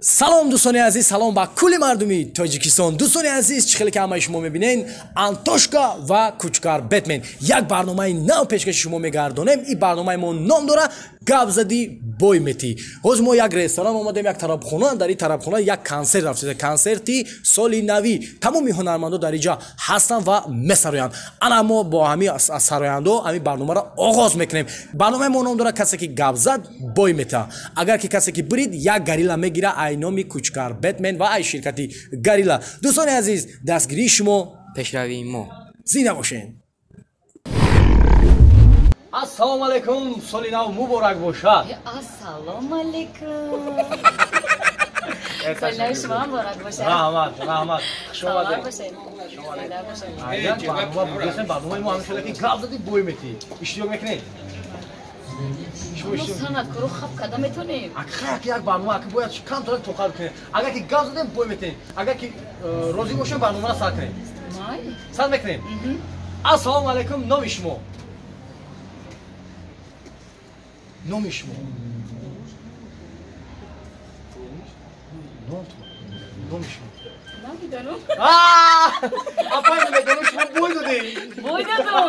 Салом, дӯстони азиз, салом ба кулли мардуми Тоҷикистон. Дӯстони азиз, чӣ хеле ки ҳамаи шумо мебинед, Антошка ва Кучкар Бэтмен як барномаи нав пешкаши шумо мегардонем. Ин барномаи мо ном дора «Гап задӣ, бой метӣ». Ҳозир мо як ресторан омадем, як тарабхона. Дар ин тарабхона як консерт рафта, консерти соли навӣ. Тамоми ҳунармандо дар инҷа ҳастанд ва месароянд. Ана мо бо ҳамин сарояндо ҳамин барномаро оғоз мекунем. Барномаи мо ном дора «Касе ки гап зад, бой мета». Агар ки касе ки бирид, як горилла мегира ай номи Кучкар Бэтмен ва ай ширкати Горилла. Дӯстони азиз, дастгирии шумо пешравии мо. Зинда бошед. Ассалому алайкум, соли нав муборак бошад. Ассалому алайкум. Соли нави шумо муборак бошад. Раҳмат, раҳмат. Хуш омадед. Зинда бошед. Барномаи мо ҳамин шуда ки «Гап задӣ, бой метӣ». Иштирок мекунед? Мо санъаткоро хаб карда метонем. Як як барнома аки бояд камтар тоқат кунед. Агар ки гап задем, бой метем. Агар ки розӣ бошем, барномаро сар кунем. Сар мекунем. Ассалому алайкум, номи шумо? Номи шумо? Номи шумо? Намедонам. Апай, намедонам, шумо бой додед. Бой додам.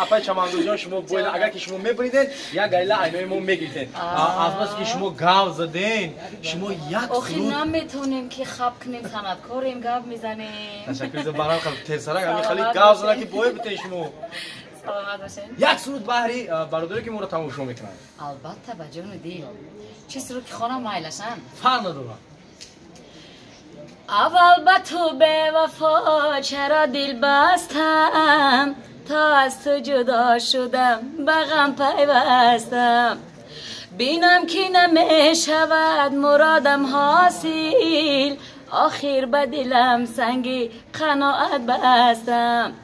Апай Чамандоҷон, шумо бой, агар ки шумо мебуридед, як горилла айнои мо мегирифтед. Аз бас ки шумо гап заден, шумо як Охи наметонем ки хаб кунем, санъаткорем, гап мезанем. Ташаккур, барам тезсарак ҳамин хали гап зада ки бой битен шумо. Саломат бошед. Як суруд баҳри бародаре ки моро тамошо мекунанд. Албатта, ба ҷону дил. Чӣ суруд ки хонам, майлашам? Фарқ надорад. Аввал ба ту бевафо чаро дил бастам, то аз ту ҷудо шудам, ба ғам пайвастам. Бинам ки намешавад муродам ҳосил, охир ба дилам санги қаноат бастам.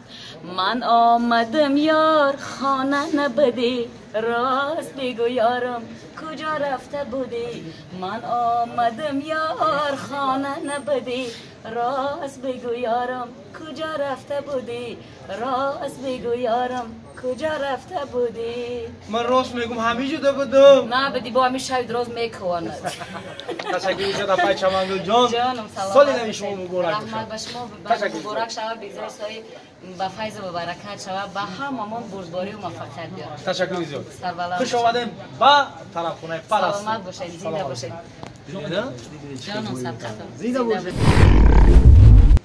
Ман омадам, ёр, хона набудӣ, рост бигӯ, ёрам, куҷо рафта будӣ? Ман омадам, ёр, хона набудӣ, рост бигӯ, ёрам, куҷо рафта будӣ? Рост бигӯ, ёрам, куҷо рафта будӣ? Ман рост мегӯм, ҳамин ҷуда будам. Набудӣ, бо ҳамин шаби роз мекувонад. Ташаккур зиёд, апай Чамангулҷон. Ҷонам, саломат. Соли нави шумо муборак бошад. Раҳмат ба шумо, муборак шавад, бигзор соли ба файзу ба баракат шавад, ба ҳамамон бурдборию муваффақият биёрад. Ташаккури зиёд. Хуш омадем ба тарабхонаи Парасту. Саломат бошед, зинда бошед. Ҷонам, сабқатон. Зинда бошед.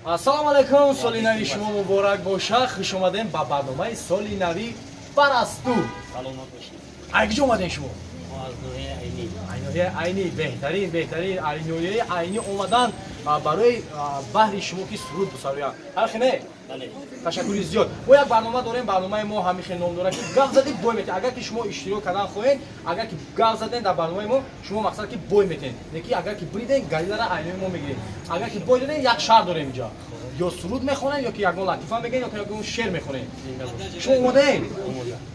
Ассалому алайкум, соли нави шумо муборак бошад. Хуш омадем ба барномаи соли нави Парасту. Саломат бошед. Ай куҷо омадем шумо? Аз ноҳияи Айнӣ. Ай ноҳияи Айнӣ, беҳтарин, беҳтарин. Ай ноҳияи Айнӣ омадан барои баҳри шумо ки суруд бисароянд. Ҳархи не? Бале. Ташаккури зиёд. Мо як барнома дорем, барномаи мо ҳамин хел ном дорад ки «Гап задӣ, бой метӣ». Агар ки шумо иштирок кардан хоҳед, агар ки гап заден дар барномаи мо, шумо мақсад ки бой метен. Леки агар ки буриден, гориллара айнои мо мегирем. Агар ки бой доден, як шарт дорем инҷа. Ё суруд мехонед, ё ки ягон латифа мегӯед, ё ки ягон шеър мехонед. Шумо омодаед?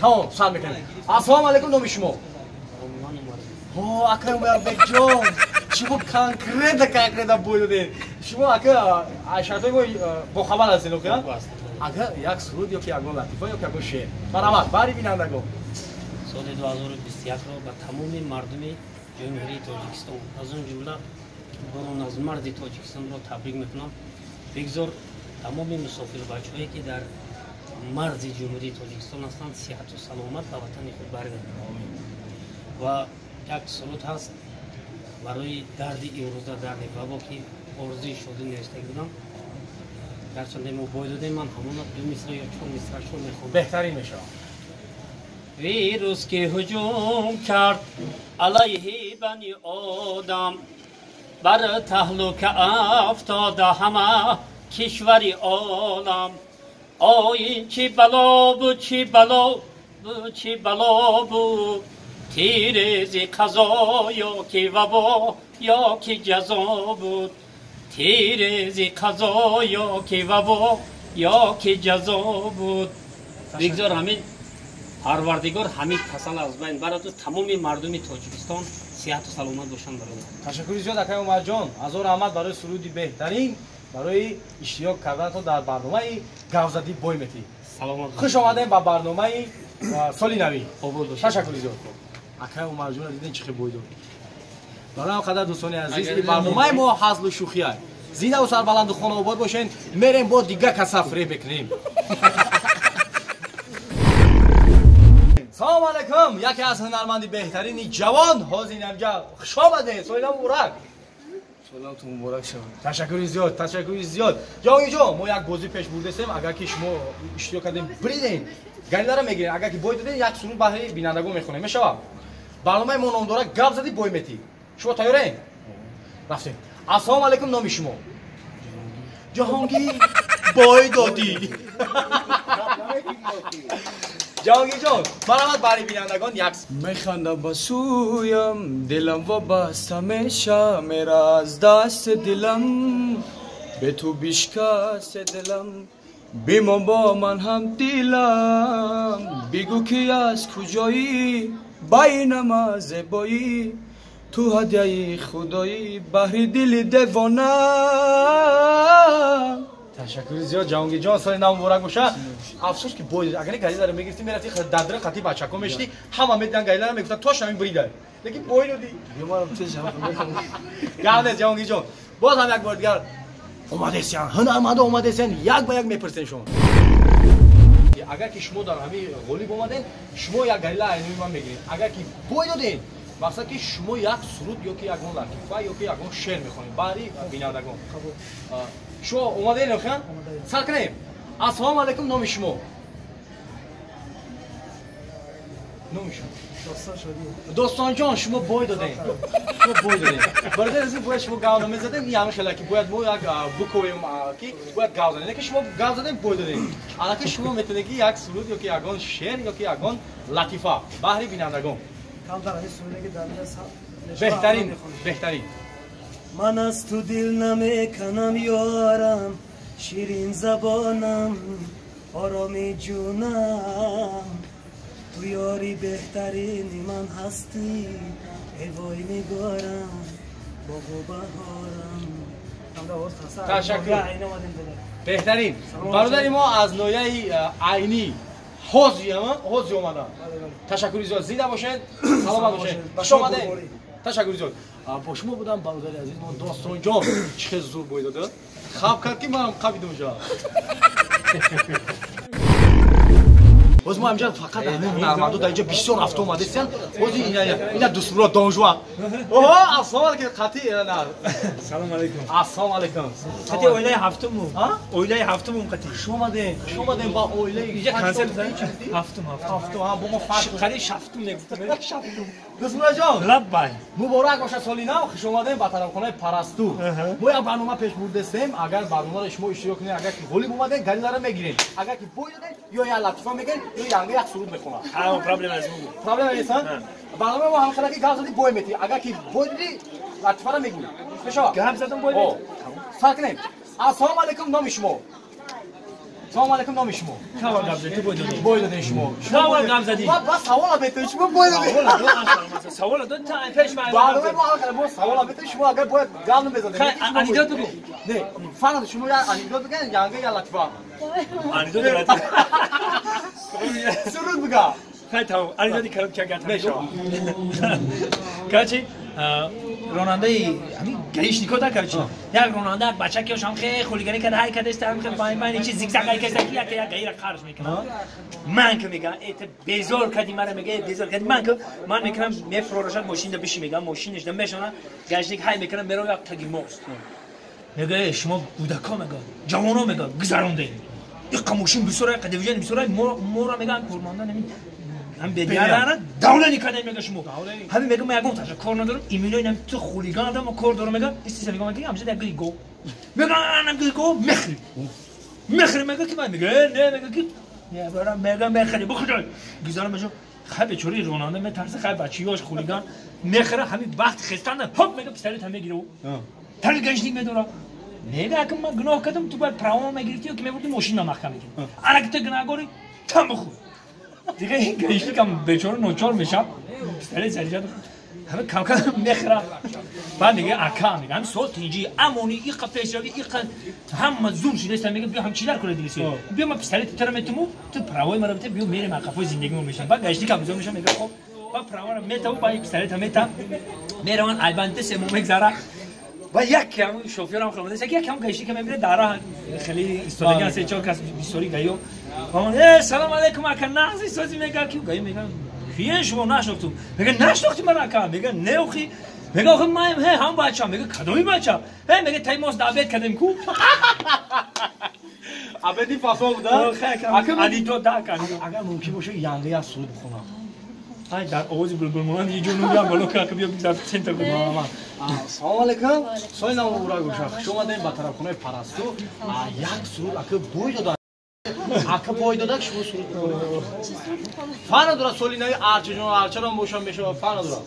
Тамом, сар мекунем. Ассалому алайкум, номи шумо? О, акай Умарбекҷон, шумо конкретно конкретно бой додед. Шумо ака шартҳои мо бохабар ҳастед, охир? Агар як суруд ё ки ягон латифа ё ки ягон шеър. Марҳамат, баҳри бинандагон. Соли 2021-ро ба тамоми мардуми Ҷумҳурии Тоҷикистон, аз он ҷумла бурун аз марзи Тоҷикистонро табрик мекунам. Бигзор тамоми мусофирбачаҳое ки дар марзи Ҷумҳурии Тоҷикистон ҳастанд, сиҳату саломат ба ватани худ баргарданд. Ва як суруд ҳаст барои дарди имрӯза, дарди вабо, ки орзуи шодӣ навиштагӣ будам. Гарчанде мо бой додем, ман ҳамона ду мисра ё чор мисрашро мехонам. Беҳтарин мешавад. Вирус ки ҳуҷум кард алайҳи бани одам, бар таҳлука афтода ҳама кишвари олам. Ой, чӣ бало буд, чӣ бало буд, чӣ бало буд, тирези қазо ё ки вабо ё ки ҷазо буд, тирези қазо ё ки вабо ё ки ҷазо буд. Бигзор ҳамин Парвардигор ҳамин касал аз байн бараду тамоми мардуми Тоҷикистон сиҳату саломат бошанд бародар. Ташаккури зиёд, акай Умарҷон. Ҳазор раҳмат барои суруди беҳтарин, барои иштирок карданатон дар барномаи «Гап задӣ, бой метӣ». Саломат. Хуш омадем ба барномаи соли навӣ. Обод бошед. Ташаккури зиёд. Акай Умарҷонро дидем, чӣ хел бой дод. Барои қадар дӯстони азиз, ин барномаи мо ҳазлу шӯхӣ аст. Зинда ва сарбаланду хонаобод бошед. Мерем бо дигар каса фиреб мекунем. Салом алейкум, яке аз ҳунарманди беҳтарини ҷавон ҳозир инҷа. Хуш омадед, соли нав муборак. Солатон муборак шавад. Ташаккури зиёд, ташаккури зиёд. Ҷаҳонгирҷон, мо як бозӣ пеш бурдастем. Агар ки шумо иштирок кардем, бридем, галиларо мегирем. Агар ки бой додем, як суруд баҳри бинандагон мехонем. Мешавад? Барномаи мо ном дорад «Гап задӣ, бой метӣ». Шумо тайёред? Рафтем. Ассалому алайкум, номи шумо? Ҷаҳонгир. Бой додӣ. Ҷаҳонгирҷон, марҳамат, баҳри бинандагон як механдам ба сӯям, дилам вобаста меша, мера аз дасти дилам, бе ту бишкасте дилам, бимон бо ман ҳам дилам, бигӯ ки аз куҷоӣ, байнама зебоӣ, ту ҳадяи худоӣ, баҳри дили девона. Ташаккури зиёд, Ҷаҳонгирҷон, соли нав муборак бошад. Афсӯс ки бой, агар галиларо мегирифтӣ, мерафтӣ дар қати бачако мешидӣ, ҳама медидан галиларо, мегуфтанд тош ҳамин брида. Лекин бой додӣ. Гап нест, Ҷаҳонгирҷон. Боз ҳам як бор дигар омадесян, ҳунармандо омадесян, як ба як мепурсем шумо. Агар ки шумо дар ҳамин ғолиб омаден, шумо як галила айнуи ман мегиред. Агар ки бой доден, мақсад ки шумо як суруд ё ки ягон латифа ё ки ягон шеър мехонед баҳри бинандагон. Шумо омадаед, охир? Сар кунем. Ассалому алайкум, номи шумо? Номи шумо? Достонҷон, шумо бой додем. Шумо бой додем. Бародари азиз, бояд шумо гав намезадем, ин ҳамин хела ки бояд мо як буковем ки бояд гав занем. Лекин шумо гав задем, бой додем. Аллакай шумо метавонед ки як суруд ё ки ягон шеър ё ки ягон латифа баҳри бинандагон. Беҳтарин, беҳтарин. Ман аз ту дил намеканам, ёрам, ширин забонам, ороми ҷунам, ту ёри беҳтарини ман ҳастӣ, эй вой нигорам, боғу баҳорам. Ташаккур. Беҳтарин. Бародари мо аз ноҳияи Айнӣ ҳозир омаданд. Ташаккури зиёд. Зинда бошед, саломат бошед. Хуш омадед. Ташаккури зиёд. Бо шумо будам бародари азиз мо Достонҷон. Чӣ хел зур бой дода? Хаб кард ки манам қабидум ҷа. Боз мо ҳамҷа фақат ҳамин ҳунармандо дар инҷа бисёр рафта омадастиян. Боз ина дӯстмурод Донжуан. Оҳо, ассалому алайкум, қатъи на. Салом алайкум. Ассалому алайкум. Қатъи оилаи ҳафтуму. Оилаи ҳафтуму қатъи. Хуш омадем, хуш омадем ба оилаи инҷа консерт ҳафтум, ҳафтум, ҳа, бо мо фарқ. Қариб шафтум мегуфтам. Шафтум. Дӯстмуродҷон. Лаббай. Муборак бошад соли нав, хуш омадем ба тарабхонаи Парасту. Мо як барнома пеш бурдастем, агар барномаро шумо иштирок кунед, агар ки ғолиб омадем, галиларо мегирем. Агар ки бой додем, ё як латифа мегӯем, ё янга як суруд мехонам. Ҳа, проблема нест. Проблема нест, ҳа? Барномаи мо ҳам хела ки гап задӣ, бой метӣ. Агар ки бой додӣ, латифаро мегӯӣ. Мешавад? Гап задам, бой метӣ. Сар кунем. Ассалому алайкум, номи шумо? Салому алайкум, номи шумо? Кава гап задӣ, ту бой додӣ. Бой додем шумо. Кава гап задӣ. Ба савола метавонед, шумо бой додед. Савола дод, та пеш ман. Барномаи мо ҳам хела мо савола метавонед, шумо агар бояд гап намезадед. Хай, анекдот бигӯ. Не, фарқ шумо як анекдот бигӯед, янга як латифа. Анекдот латифа. Суруд бигӯ. Хай, тамом. Анекдоти коротко гап. Мешавад. Короче, ронандаи ҳамин гаишнико да, короче, як ронанда як бача ки ошам хеле хулиганӣ карда, ҳай кардеста, ҳам хеле байн байн чи зигзаг ҳай кардеста, ки як як гаира қарш мекунад. Ман ки мегам, э ту безор кардӣ мара, мега, э безор кардӣ ман ки ман мекунам, мефурорашад мошинда биши, мегам, мошинашда мешона, гаишник ҳай мекунам, меро як таги мост. Мега, э шумо кӯдако, мега, ҷавоно, мега, гузарондем. Иққа мошин бисёр, иққа движение бисёр, мора меган кормандан ҳамин ҳам бедиярара давлани кардем, мега шумо. Ҳамин мега ман ягон таша кор надорам, имино инам ту хулиган адам, ман кор дорам, мега, истиса нигоҳ мекунӣ, ҳамеша як гили гов. Мега анам гили гов мехӯри. Мехӯри, мега ки ман мега, э не, мега ки не барам, мега мехӯри, бухӯр. Гузарам меша, хай бечори ронанда метарса, хай бачиёш хулиган мехӯра, ҳамин вақт хестанда, хоп мега пистолет ҳам мегира. Тали гаишник медора. Мега акм ман гуноҳ кардам, ту бояд право мегирифтӣ ё ки мебурдӣ мошинна маҳкам мекардӣ. Ана ки ту гунаҳгорӣ, там бихӯр. Дига ин гаишникам бечора ночор мешавад, пистолет заряд ҳама кам-кам мехӯрад. Баъд мега ака, мега ҳам сол тинҷӣ, амонӣ, иқа пешравӣ, иқа ҳама зур шудаста, мега биё ҳам чӣ дар кора дилиси. Биё ман пистолет туро метуму, ту правои маро бите, биё мерем ақафои зиндагимон мешавем. Баъд гаишникам бизор мешавад, мега хоб. Ба правара метаву ба пистолета мета. Мераван айбанте се мегзара. Ва як кам шофёрам хелмада, як кам гаишника мебинад дара хеле истодаган се чор кас бисёри гаё. Ва салом алейкум ака, нағзи сози мега ки гаё мега. Киен шумо нашнохтум. Мега нашнохти мара ака. Мега не охи. Мега охи маем ҳе ҳам бача. Мега кадоми бача? Ҳе мега тай мост обед кардем ку. Абеди фасон буда? Ака анекдот да ака. Агар мумкин боша янга як суруд бихонам. Ай дар овози булбул монанд иҷо нугам боло ка биё бигзар центр кун. Салом алейкум. Соли нав муборак боша. Хуш омадем ба тарафхонаи Парасту. Як суруд ака бой дода. Ака бой дода шумо суруд бихонед. Фарқ надорад соли нави арчаҷон арчарам бошам мешавад фарқ надорад.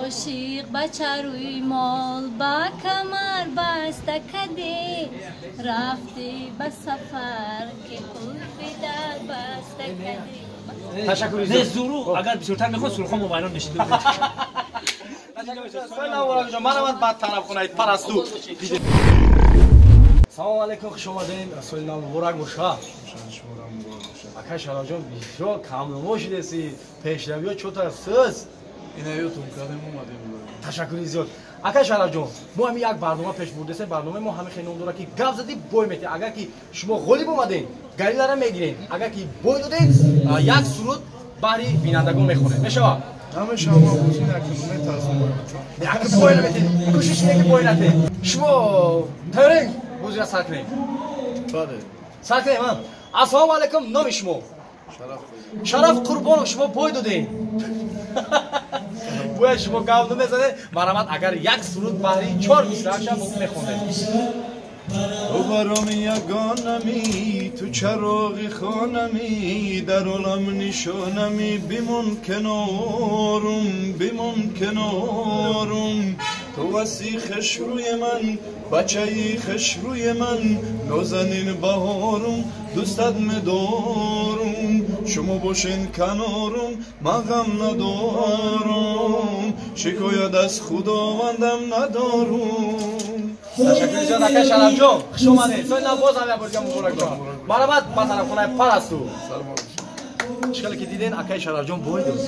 Ошиқ ба чаруи мол ба камар баста кадӣ, рафтӣ ба сафар ки қулфи дар баста кадӣ. Ташаккур. Не зуру агар бисёртар мехоҳ сурхон мубайрон мешид. Соли нав муборак боша. Марҳамат ба тарафхонаи Парасту. Салом алейкум, хуш омадем. Соли нав муборак боша. Ака Шарафҷон бисёр камнамо шудеси. Пешравиё чотар сиз. Инаётум кардем омадем. Ташаккури зиёд. Ака Шарафҷон, мо ҳамин як барнома пеш бурдесем. Барномаи мо ҳамин хел ном дорад ки гап задӣ бой метӣ. Агар ки шумо ғолиб омадем, галилара мегирем. Агар ки бой додем, як суруд баҳри бинандагон мехонем. Мешавад? Намешавад, ман бозӣ накунам, метарсам. Ака бой наметед. Кӯшиш кунед ки бой натед. Шумо тайёред бозиро сар кунем? Бале. Сар кунем, а? Ассалому алайкум, номи шумо? Шараф. Шараф Қурбонов, шумо бой додем. Бояд шумо гап намезанед. Марҳамат, агар як суруд баҳри чор мисраъша бо мехонед. Ту бароми ягонами, ту чароғи хонами, дар олам нишонами, бимон канорум, бимон канорум. Ту васи хушрӯи ман, бачаи хушрӯи ман, нозанин баҳорум, дӯстат медорум. Шумо бошен канорум, ман ғам надорум, шикоят аз худовандам надорум. Ташаккур зиёд ака Шарафҷон, хуш омадед. Соли нав боз ҳам як бор дига муборак бошад. Марҳамат ба тарафхонаи Парасту. Чӣ хеле ки диден, акаи Шарафҷон бой дод.